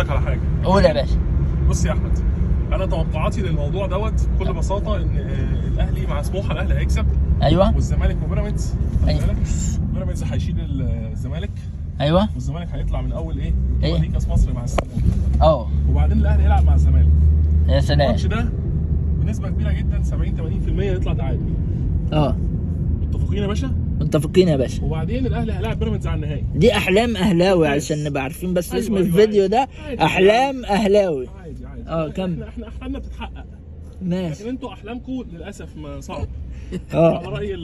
لك على حاجة. قول يا باشا. بص يا احمد، انا توقعاتي للموضوع دوت بكل بساطة ان الاهلي مع سموحه الاهلي هيكسب. ايوه والزمالك وبيراميدز، خلي أيوة. بالك بيراميدز هيشيل الزمالك. ايوه. والزمالك هيطلع من اول ايه؟ إيه؟ ايه؟ كاس مصر مع السلام. وبعدين الاهلي هيلعب مع الزمالك. يا سلام. الماتش ده بنسبة كبيرة جدا 70 80% يطلع تعادل. متفقين يا باشا؟ متفقين يا باشا. وبعدين الاهلي هيلاعب بيراميدز على النهائي. دي احلام اهلاوي عشان نبقى عارفين بس. أيوة، اسم أيوة، الفيديو ده عادي. احلام اهلاوي. عادي عادي. كمل. احنا احلامنا بتتحقق. ماشي. لكن انتوا احلامكم للاسف ما صعب. على راي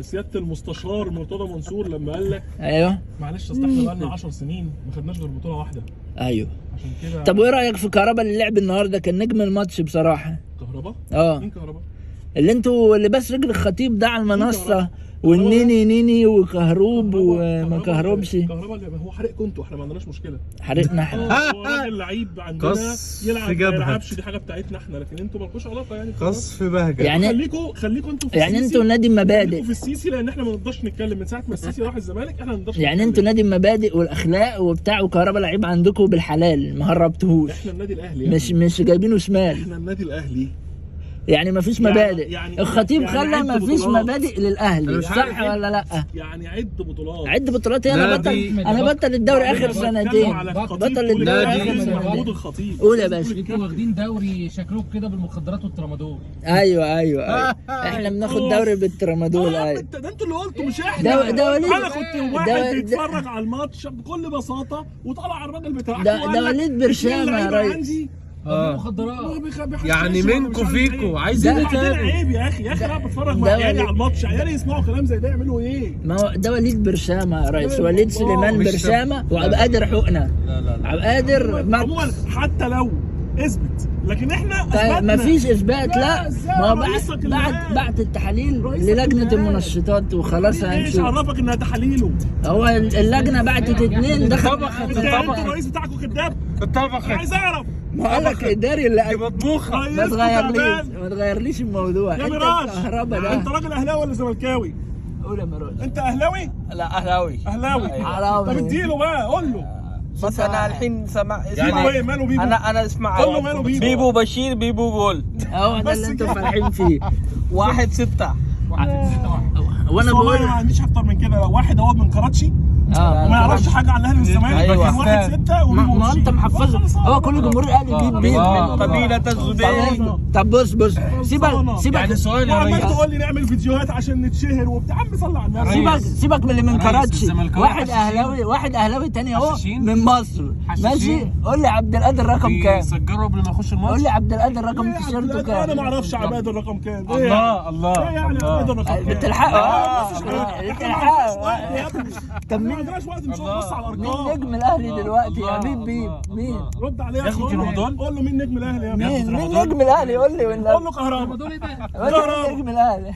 سيادة المستشار مرتضى منصور لما قال لك ايوه معلش اصل احنا بقالنا 10 سنين ما خدناش غير بطوله واحدة. ايوه. عشان كده. طب وايه رايك في كهربا اللي لعب النهارده؟ كان نجم الماتش بصراحة. كهربا؟ مين كهربا؟ اللي انتوا اللي بس رجل الخطيب ده على المنصة والنيني نيني وكهروب وما كهربش. كهربا اللي هو حرقكم انتوا، احنا ما عندناش مشكلة. حرقنا احنا. هو راجل لعيب عندنا قصف يلعب ما جبهة. يلعبش، دي حاجة بتاعتنا احنا، لكن انتوا مالكوش علاقة يعني. قصف بهجة. يعني خليكوا انتوا في يعني السيسي. انتوا نادي المبادئ. خليكوا في السيسي، لان احنا ما نقدرش نتكلم من ساعة ما السيسي راح الزمالك احنا ما نقدرش يعني نتكلم. انتوا نادي المبادئ والاخلاق وبتاع، وكهربا لعيب عندكم بالحلال ما هربتهوش. احنا النادي الاهلي يعني. مش جايبينه شمال. احنا النادي الاهلي يعني ما فيش مبادئ. الخطيب يعني خلى عد ما فيش بطولات. مبادئ للاهلي، أنا مش صح عارف. ولا لا؟ يعني عد بطولات. عد بطولات. انا بطل، انا بطل الدوري اخر سنتين. بطل الدوري. محمود الخطيب. قول يا باشا. انتوا واخدين دوري شكلكم كده بالمخدرات والترامادول. ايوه ايوه ايوه، احنا بناخد دوري بالترامادول. ايوه ده انتوا اللي قلتوا مش احنا. ده وليد. انا كنت واحد بيتفرج على الماتش بكل بساطة وطلع الراجل بتاعك ده وليد برشامه يا ريس. مخدرات يعني منكم فيكم عايزين ايه تاني؟ عيب يا اخي، يا اخي انا بتفرج مع عيالي على الماتش، عيالي يسمعوا كلام زي ده يعملوا ايه؟ ما هو ده وليد برشامه يا ريس، وليد سليمان برشامه وعبد القادر حقنه. لا لا لا عبد القادر عموما حتى لو اثبت، لكن احنا اثبتنا. مفيش اثبات. لا ما هو بعت التحاليل للجنة المنشطات وخلاص. هنشوف. ايش عرفك انها تحاليله؟ هو اللجنة بعتت 2 دخل. اتطبخت. انتوا الرئيس بتاعكم كداب. اتطبخت. عايز اعرف. ما قال لك اداري اللي دي مطبوخه. ما تغيرليش الموضوع. يا انت ميراش الكهرباء ده. انت راجل اهلاوي ولا زملكاوي؟ قول يا ميراش. انت اهلاوي؟ لا اهلاوي. اهلاوي. طب اديله بقى، قول له. بس انا الحين سمع اسمع ايه ماله بيبو؟ انا اسمع. قول له ماله بيبو. بيبو بشير بيبو جول. هو ده اللي انتوا فرحين فيه. 1-6. وانا بقول ما عنديش اكتر من كده. واحد اهو من كراتشي وما يعرفش حاجة عن الاهلي والزمالك. ايوه 1-6. ما انت محفظة. هو كل جمهور الاهلي بيب بيب من قبيلة الزبير. طب بص بص سيبك سيبك. يعني سؤال يا ريس، عمال تقول لي نعمل فيديوهات عشان نتشهر وبتاع. عم صلي على النبي. سيبك سيبك من اللي من كراتشي. واحد اهلاوي، واحد اهلاوي تاني اهو من مصر. ماشي. قول لي عبد القادر رقم كام؟ سجلوا قبل ما يخش الماتش. قول لي عبد القادر رقم تيشيرته كام؟ انا ما اعرفش عبد القادر رقم كام. الله الله. ايه يعني عبد القادر رقم كام؟ بتلحقه. بتلحقه. طب مين؟ ما عندناش وقت مش هنبص على الارقام. مين نجم الاهلي دلوقتي يا بيب بيب؟ مين؟ رد عليه. ياخد رمضان. قول له مين نجم الاهلي يا مين مين نجم الاهلي؟ قول لي. قول له كهربا. رمضان ايه ده؟ قول لي نجم الاهلي.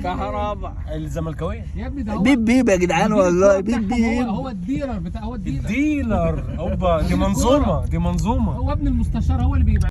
كهربا الزملكاويه يا ابني. ده بيب بيب يا جدعان والله. بيب بيب. هو ال dealer بتاع، هو ال dealer. ال dealer. اوبا دي منظومة، دي منظومة. هو ابن المستشار هو اللي بيبقى.